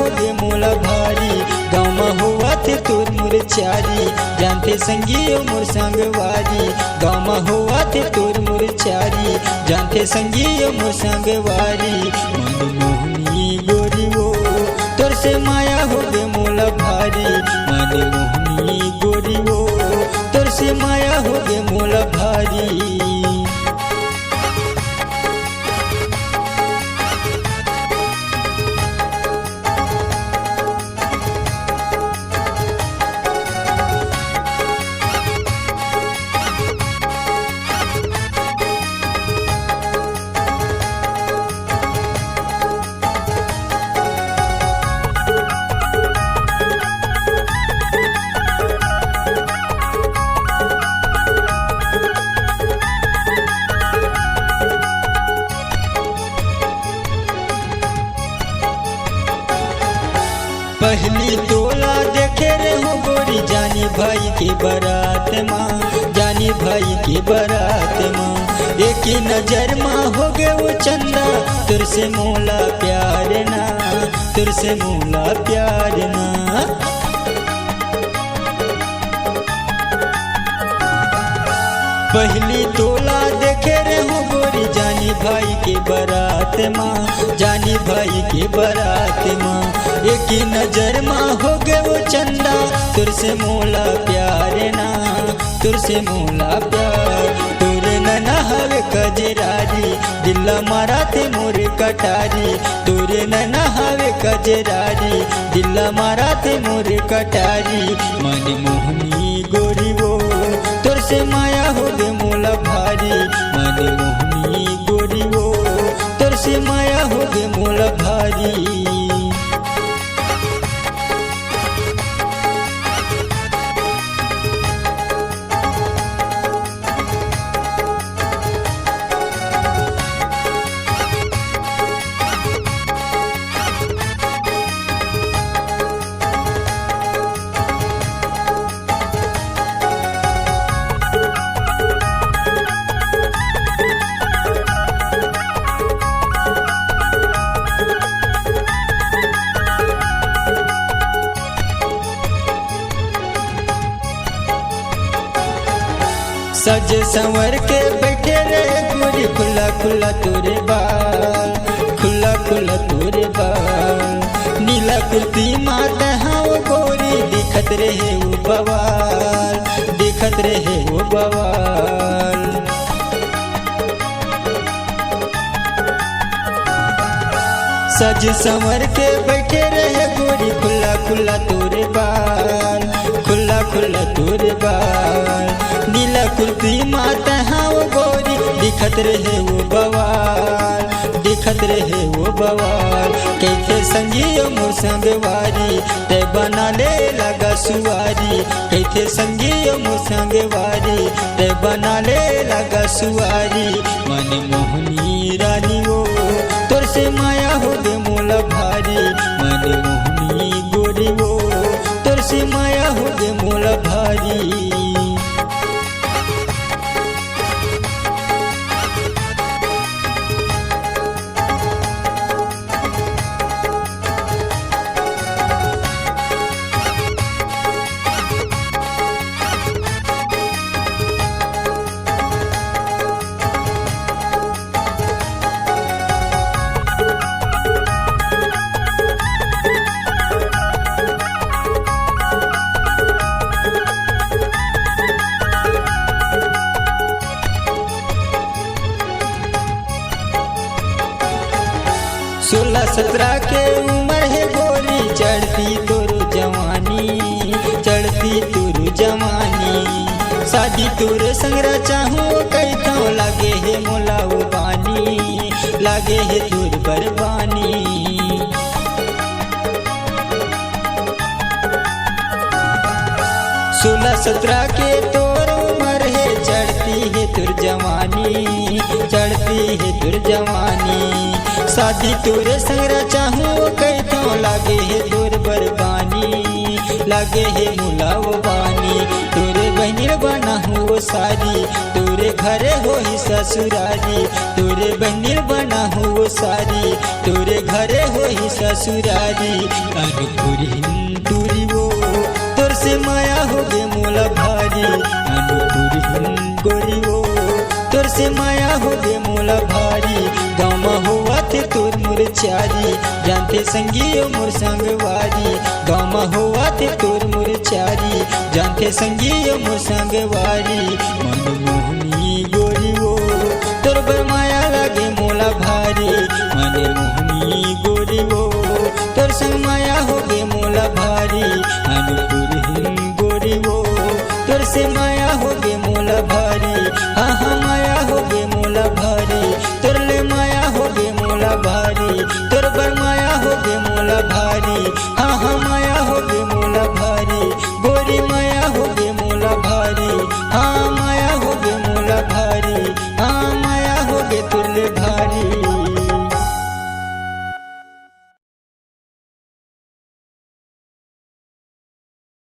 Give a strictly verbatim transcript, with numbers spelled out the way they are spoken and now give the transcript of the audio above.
होगे मोला भारी, गाँव म होवत हे तोर मोर चारी, जानथे संगी ओ मोर संगवारी। गाँव म होवत हे तोर मोर चारी, जानथे संगी ओ मोर संगवारी। मन मोहनी गोरी ओ, तोर से माया होगे मोला भारी। मन मोहनी गोरी ओ, तोर से माया होगे मोला भारी। पहली तोला देखे रेहेंव गोरी, जानी भाई के बरात मा, जानी भाई के बरात मा। एक ही नजर मा होगे ओ चंदा, तोर से मोला प्यार ना, तोर से मोला प्यार ना। पहली तोला देखे रेहेंव गोरी, जानी भाई के बरात मा, जानी भाई के बरात मा। एक ही नजर मा होगे ओ चंदा, तोर से मोला प्यार ना, तोर से मोला प्यार। तोर नैना हवे कजरारी, दिल ला मारथे मोर कटारी। तोर नैना हवे कजरारी, दिल ला मारथे मोर कटारी। मन मोहनी गोरी ओ, तोर से माया होगे मोला भारी। मन मोहनी गोरी ओ, तोर से माया होगे मोला भारी। सज संवर के बैठे रहे गोरी, खुला खुला तोरे बाल, खुला खुला तोरे बाल। नीला कुर्ती मा तहँव गोरी, दिखत रहे ओ बवाल, दिखत रहे ओ बवाल। सज संवर के बैठे रहे गोरी, खुला खुला तोरे बाल, खुला खुला तोरे बाल। नीला कुर्ती मा तहँव गोरी, दिखत रहे ओ बवाल, दिखत रहे ओ बवाल। कहिथे संगी ओ मोर संगवारी, तैं बना ले लगा सुवारी। कहिथे संगी ओ मोर संगवारी, तैं बना ले लगा सुवारी। मन मोहनी रानी ओ, तोर से माया होगे मोला भारी। मन मोहनी गोरी ओ, तोर से माया होगे मोला भारी। सोलह सतरा के उमर हे गोरी, चढ़ती तोर जवानी, चढ़ती तोर जवानी। शादी तोर संगरा चाहूँ कहिथँव, लागे हे मोला ओ बानी, लागे हे तोर बर बानी। सोलह सतरा के तोर उमर हे, चढ़ती हे तोर जवानी, चढ़ती हे तोर जवानी। शादी तोर संगरा चाहूँ कहिथँव, लागे हे तोर बर बानी, लागे हे मोला ओ बानी। तोर बहिनी बना हो सारी, तोरे घरे होही ससुरारी। तोरे बहिनी बना हो सारी, तोरे घरे होही ससुरारी। अनुपुरहिन टूरी वो, तोर से माया होगे मोला भारी। अनुपुरहिन गोरी वो, तोर से माया होगे मोला भारी। गाँव म होवत हे तोर मोर चारी, जानथे संगी ओ मोर संगवारी। गाँव म होवत हे तोर मोर चारी, जानथे संगी ओ मोर संगवारी। मन मोहनी गोरी वो, तोर बर माया लागे मोला भारी। मन मोहनी गोरी वो, तोर संग माया होगे मोला भारी। अनुपुरहिन गोरी वो, तोर से माया